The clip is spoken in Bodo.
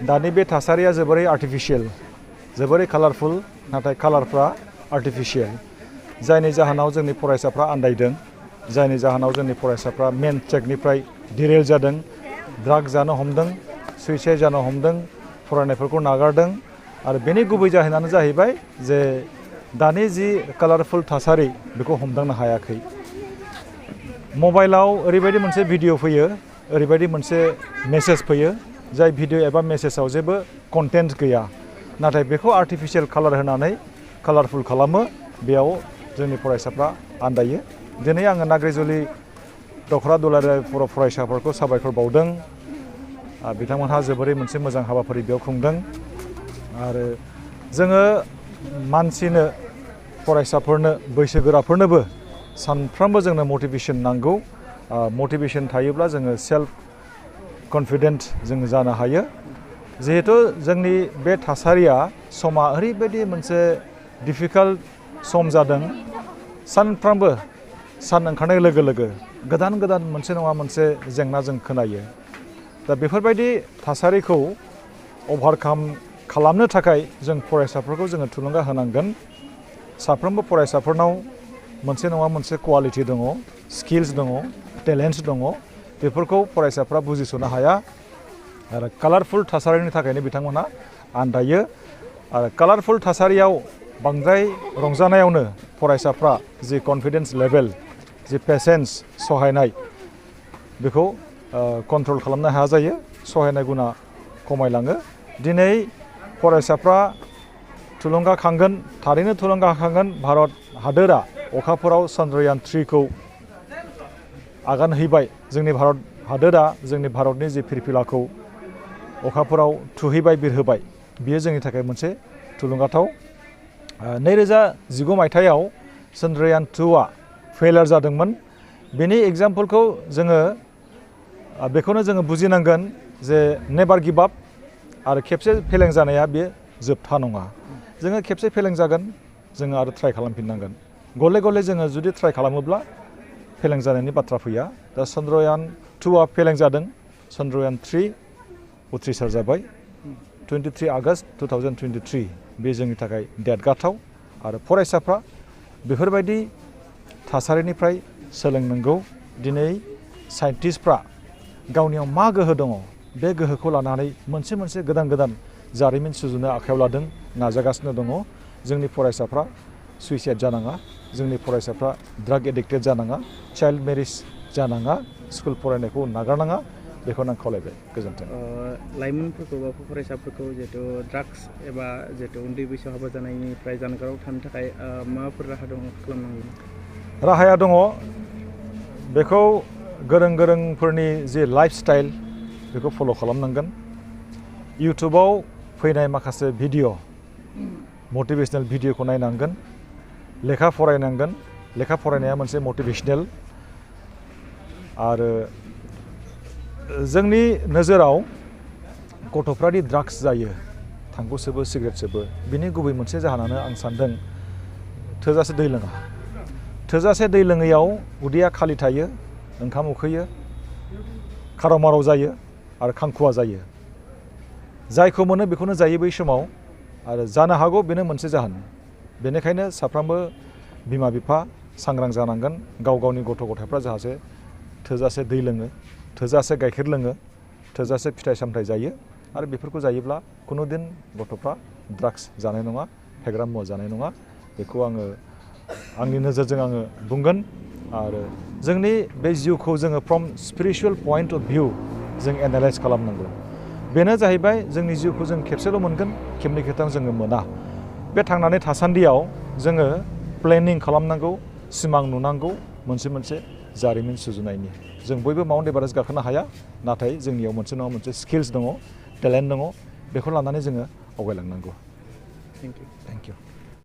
दानि बे थासारिया जोबोरै आर्टिफिशियेल जोबोरै कालारफुल नाथाय कालारफ्रा आर्टिफिशियेल जायनि जाहोनाव जोंनि फरायसाफ्रा आन्दायदों जायनि जाहोनाव जोंनि फरायसाफ्रा मेन ट्रेकनिफ्राय डिरेल जादों ड्राग जानो हमदों सुइसाइड जानो हमदों फरायनायफोरखौ नागारदों आरो बेनि गुबै जाहोनानो जाहैबाय जे दानि जि कालारफुल थासारि बेखौ हमदांनो हायाखै मबाइलाव ओरैबायदि मोनसे भिडिअ फैयो ओरैबायदि मोनसे मेसेज फैयो जाय भिडिअ एबा मेसेजाव जेबो कन्टेन्ट गैया नाथाय बेखौ आर्टिफिशियेल कालार होनानै कालारफुल खालामो बेयाव जोंनि फरायसाफ्रा आन्दायो दिनै आङो नाग्रिजुलि दख'रा दुलाराय बर' फरायसाफोरखौ साबायखर बावदों बिथांमोनहा जोबोरै मोनसे मोजां हाबाफारि बेयाव खुंदों आरो जोङो मानसिनो फरायसाफोरनो बैसोगोराफोरनोबो सानफ्रोमबो जोंनो मटिभेसन नांगौ मटिभेसन थायोब्ला जोङो सेल्फ कन्फिडेन्ट जोङो जानो हायो जिहेतु जोंनि बे थासारिया समा ओरैबायदि मोनसे डिफिकाल्ट सम जादों सानफ्रोमबो सान ओंखारनाय लोगो लोगो गोदान गोदान मोनसे नङा मोनसे जेंना जों खोनायो दा बेफोरबायदि थासारिखौ अभारकाम खालामनो थाखाय जों फरायसाफोरखौ जोङो थुलुंगा होनांगोन साफ्रोमबो फरायसाफोरनाव मोनसे नङा मोनसे क्वालिटि दङ स्किल्स दङ टेलेन्ट्स दङ बेफोरखौ फरायसाफ्रा बुजिस'नो हाया आरो कालारफुल थासारिनि थाखायनो बिथांमोनहा आन्दायो आरो कालारफुल थासारियाव बांद्राय रंजानायावनो फरायसाफ्रा जि कन्फिडेन्स लेभेल जि पेसेन्स सहायनाय बेखौ कन्ट्रल खालामनो हाया जायो सहायनाय गुना खमायलाङो दिनै फरायसाफ्रा थुलुंगाखांगोन थारैनो थुलुंगाखांगोन भारत हादोरा अखाफोराव चन्द्रयान 3 खौ आगान हैबाय जोंनि भारत हादोरा जोंनि भारतनि जि फिरफिलाखौ अखाफोराव थुहैबाय बिरहोबाय बियो जोंनि थाखाय मोनसे थुलुंगाथाव 2019 मायथाइयाव चन्द्रयान 2 आ फेलार जादोंमोन बेनि एग्जाम्पलखौ जोङो बेखौनो जोङो बुजिनांगोन जे नेभार गिभ आप आरो खेबसे फेलें जानाया बे जोबथा नङा जोङो खेबसे फेलें जागोन जोङो आरो ट्राइ खालामफिननांगोन गले गले जोङो जुदि ट्राइ खालामोब्ला फेलें जानायनि बाथ्रा फैया दा चन्द्रयान 2 आ फेलें जादों चन्द्रयान 3 उथ्रिसार जाबाय 23 आगस्ट 2023 बे जोंनि थाखाय देरगाथाव आरो फरायसाफ्रा बेफोरबायदि थासारिनिफ्राय सोलोंनांगौ दिनै साइन्टिस्टफ्रा गावनियाव मा गोहो दङ बे गोहोखौ लानानै मोनसे मोनसे गोदान गोदान जारिमिन सुजुनो आखायाव लादों नाजागासिनो दङ जोंनि फरायसाफ्रा सुइसाइड जानाङा जोंनि फरायसाफ्रा ड्राग एडिक्टेड जानाङा चाइल्ड मेरिज जानाङा स्कुल फरायनायखौ नागारनाङा बेखौनो आं खावलायबाय गोजोन्थों लाइमोनफोरखौ बा फरायसाफोरखौ जिहेतु ड्राग्स एबा जिहेतु उन्दै बैसोआव हाबा जानायनिफ्राय जानगाराव थानो थाखाय माबाफोर राहा दङ खालामनांगौ राहाया दङ बेखौ गोरों गोरोंफोरनि जि लाइफ स्टाइल बेखौ फल' खालामनांगोन इउटुबाव फैनाय माखासे भिडिअ मटिभेशनेल भिडिअखौ नायनांगोन लेखा फरायनांगोन लेखा फरायनाया मोनसे मटिभेशनेल आरो जोंनि नोजोराव गथ'फ्रादि ड्राग्स जायो थांखु सोबो सिगारेट सोबो बिनि गुबै मोनसे जाहोनानो आं सान्दों थोजासे दै लोङा थोजासे दै लोङैयाव उदैया खालि थायो ओंखाम उखैयो खाराव माराव जायो आरो खांखुवा जायो जायखौ मोनो बेखौनो जायो बै समाव आरो जानो हागौ बेनो मोनसे जाहोन बेनिखायनो साफ्रोमबो बिमा बिफा सांग्रां जानांगोन गाव गावनि गथ' गथायफ्रा जाहाथे थोजासे दै लोङो थोजासे गाइखेर लोङो थोजासे फिथाइ सामथाइ जायो आरो बेफोरखौ जायोब्ला खुनु दिन गथ'फ्रा ड्राग्स जानाय नङा फेग्रा मुवा जानाय नङा बेखौ आङो आंनि नोजोरजों आङो बुंगोन आरो जोंनि बे जिउखौ जोङो फ्रम स्पिरिचुवेल पइन्ट अफ भिउ जों एनालाइज खालामनांगौ बेनो जाहैबाय जोंनि जिउखौ जों खेबसेल' मोनगोन खेबनै खेबथाम जोङो मोना बे थांनानै थासान्दियाव जोङो प्लेनिं खालामनांगौ सिमां नुनांगौ मोनसे मोनसे जारिमिन सुजुनायनि जों बयबो माउन्ट एभारेस्ट गाखोनो हाया नाथाय जोंनियाव मोनसे नङा मोनसे स्किल्स दङ टेलेन्ट दङ बेखौ लानानै जोङो आवगायलांनांगौ थेंक इउ